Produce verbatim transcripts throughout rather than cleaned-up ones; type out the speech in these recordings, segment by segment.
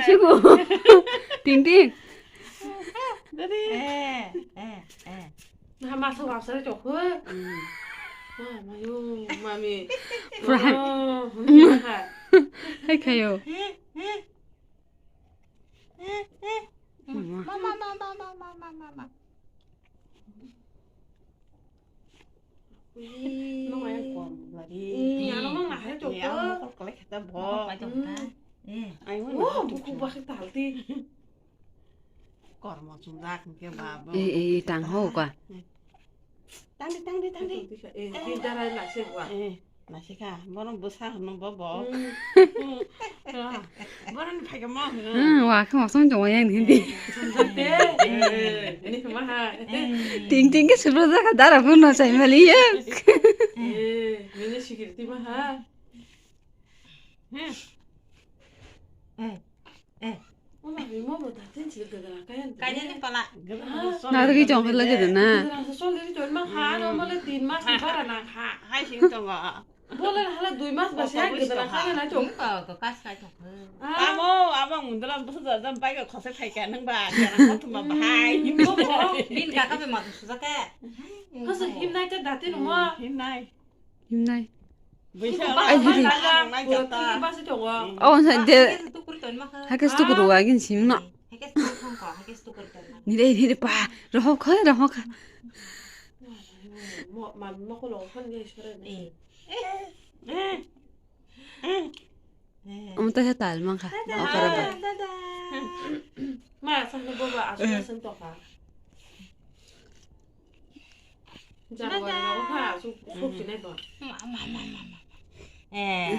Siku. Ting ting. Dadi. Eh, eh, eh. Nah, masuk wapsare chok, he. Hmm. Wah, mayo, mami. Pura. Oh, hmm, ha. Hai kayo. Eh, eh. Eh, eh. Mama. Mama, mama, mama, mama, mama. Ui. Nung ayang kom lari. Hmm, ano mang nahai chok. Eh, ano mokol kolai khata bo. Mokol pai chok ta. Hmm. Eh. Ai, wah, oh, buku bakit talti. Kormo chumjak hingke ba, bo. Eh, eh, tang ho ka. Eh. Tangdi, tangdi, tangdi. Eh, eh, jarai nasi wa. Eh, nasi ka, bono bwsa hwnwi bo bo. Hmm. Hmm. Ah, bono ni phaikha mo hwnwi. Hmm, wa khe mosong chong yang hindi. Chumjak de. Eh, ini khe ma ha. Eh. Ting ting ke subra jaka dara pun no chai mali ya. Eh, ini security ma ha. Hmm. Eh. Eh. Kainani pala. Narwgwi tongkha lagidana. Hai sing tongo. Tamo, abang mundala busu jajam bai ka khosai phaikha nang ba, kera kothoma bahai. Bin kaka be madu sujake. Hasa himnai ta dati nungwa. Himnai. Himnai. Ai, hiri. Oh, sa de. Hake stukur wa gin sim no. Nire, nire pa. Roho kha, roho kha. Omo ta sa tal mang kha. Okara ba. Ma, sa no boba asu asu to kha. January rogo kha, suk, suk sinai bo. Ma, ma, ma, ma, ma. Eh.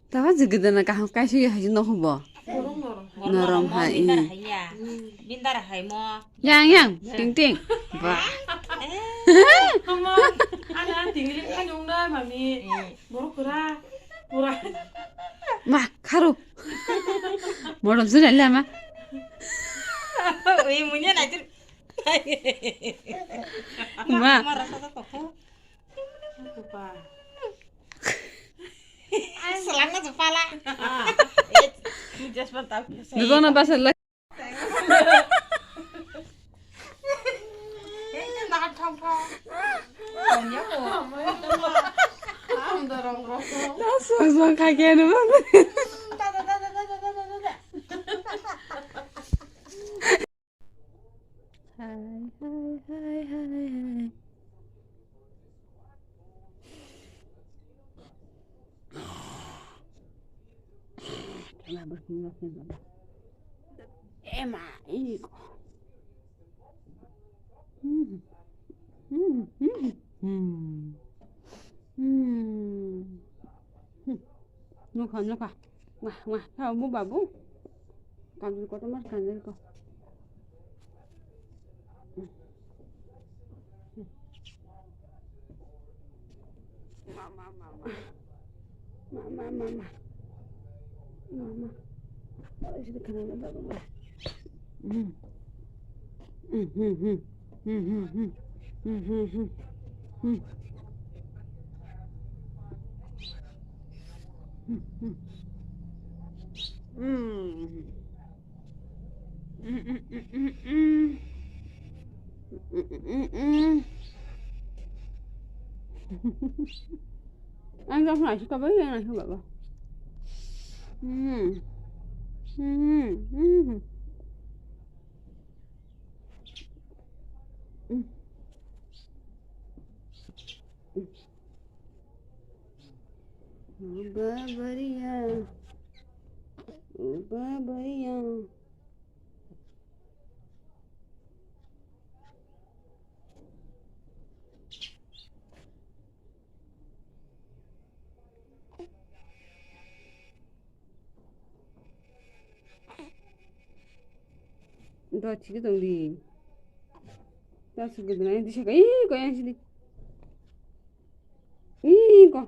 Tama jigidana kaham kaisa ya haji no hubo. Norom norom. Norom hai, bindar hai ya. Hmm. Bindar hai mo. Yang, yang, ting, ting. Ba. Eh. Mama, ana tingling kan yung na, mami. Eh. Borok kura, kura. Ma, kharu. Morom sunai lama. Ui, munya na tur. Ma. Selangna jepala. Nubona basa la. Song song kha khe nubona. Hai, hai, hai, hai, hai. Ema, iko. Hmm. Hmm, hmm, hmm. Hmm. Hmm. Nukha, nukha. Wah, wah, kha obo babu. Kanjil kotor mas kanjil ko. Mama, mama. Mama, mama. Mama. Oh, sini kena ada, mama. Hmm. Hmm, hmm, hmm. Hmm, hmm, hmm. Hmm, hmm, hmm. Hmm. Hmm, hmm. Hmm. Ang jong nai sika bai yang nai sika ba. Hmm. Hmm. Hmm. Hmm. Uba bariya. Uba bariya. Do chigi tong di. Ta su gudna di saka. Ih, ko yang sini. Ih, ko.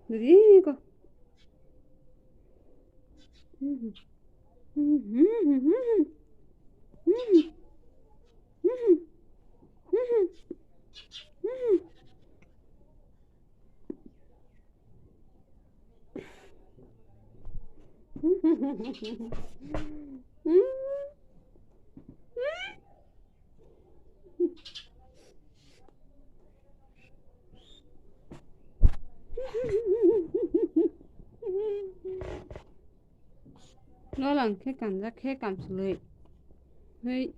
Ih, ko. Nolang khe kanjak khe kamchwlwi. Hei.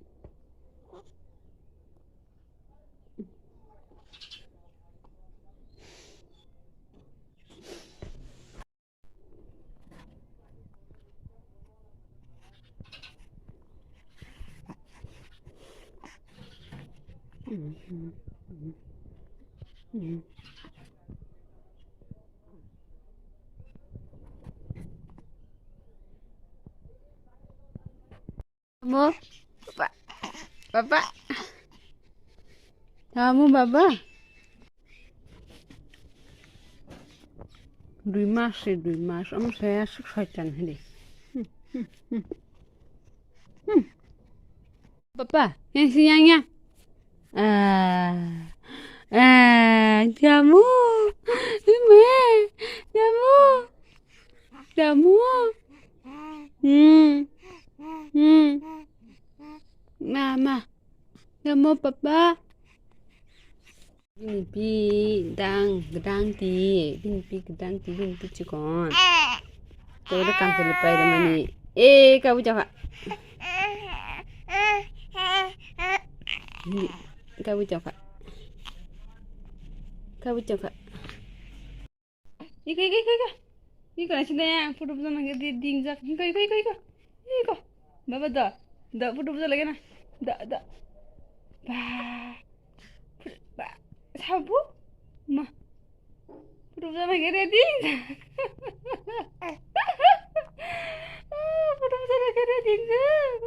Mo, papa, papa. Tamo baba. Dui mas se dui mas, omo se aswk soitan hini. Hmm, hmm, hmm. Hmm. Papa, yang si yang yang. Ah, ah, jamu. Ime, jamu. Jamu. Hmm. Hmm. Mama. Jamu, papa. Bini pi dang, gdang ti, bini pi gdang ti, bini pi chikon. Tawle kam tawle pai da mani. Eh, kabu chakha. Kabu chakha. Kabu chakha. Iko, iko, iko, iko. Iko na sini ya, photo buja nang di, dingjak. Iko, iko, iko, iko. Iko. Baba da. Da, photo buja lagi na. Da, da. Ba. Ba. Sabu? Ma. Photo buja nang di. Photo buja nang di.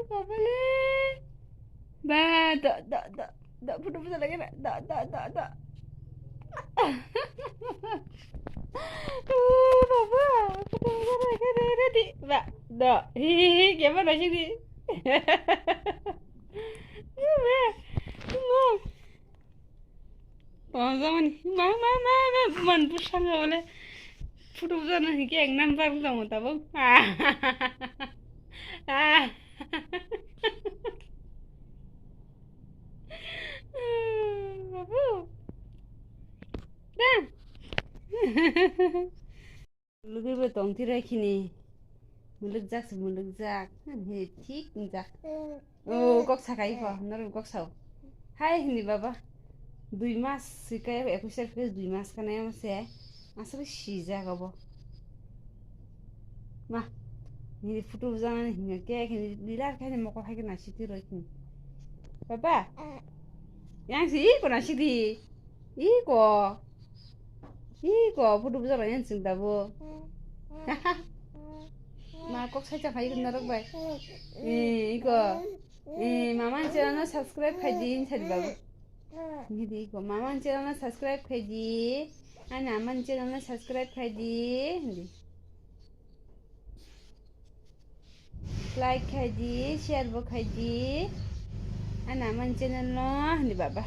Baba le. Ba, da, da, da. Da, photo buja lagi na. Da, da, da, da. Baba, photo buja lagi na. Ready? Ba, da. Hi, hi, hi, kema na sini. Ba, ma. Tong jamani. Ma, ma, ma, ma, man busanga bole. Photo buja na hike ek number dong tabo. Ah. Babu. Dang. Lugui bo tong tiro khini. Muluk jak se muluk jak. He thik jak. Oh, kok sakai ko. Norok kok sao. Hai hini baba. Dui mas sikai ekus ekus dui mas kana emo se. Aswk sijak obo. Ma, nini photo bujanani hinga khe, khe nini lilar khe mokol hai khe naisidi roi khe. Baba, yang si iko naisidi. Iko. Iko, photo bujalai yang sing dabo. Ma, kok sai chak hai narok bai. Eh, iko. Eh, mama channel no subscribe khai di, sadi babo. Hindi iko, mama channel no subscribe khai di. Ani amani channel no subscribe khai di. Hindi. Like khai di, share bo khai di. Ani amani channel no, hindi baba.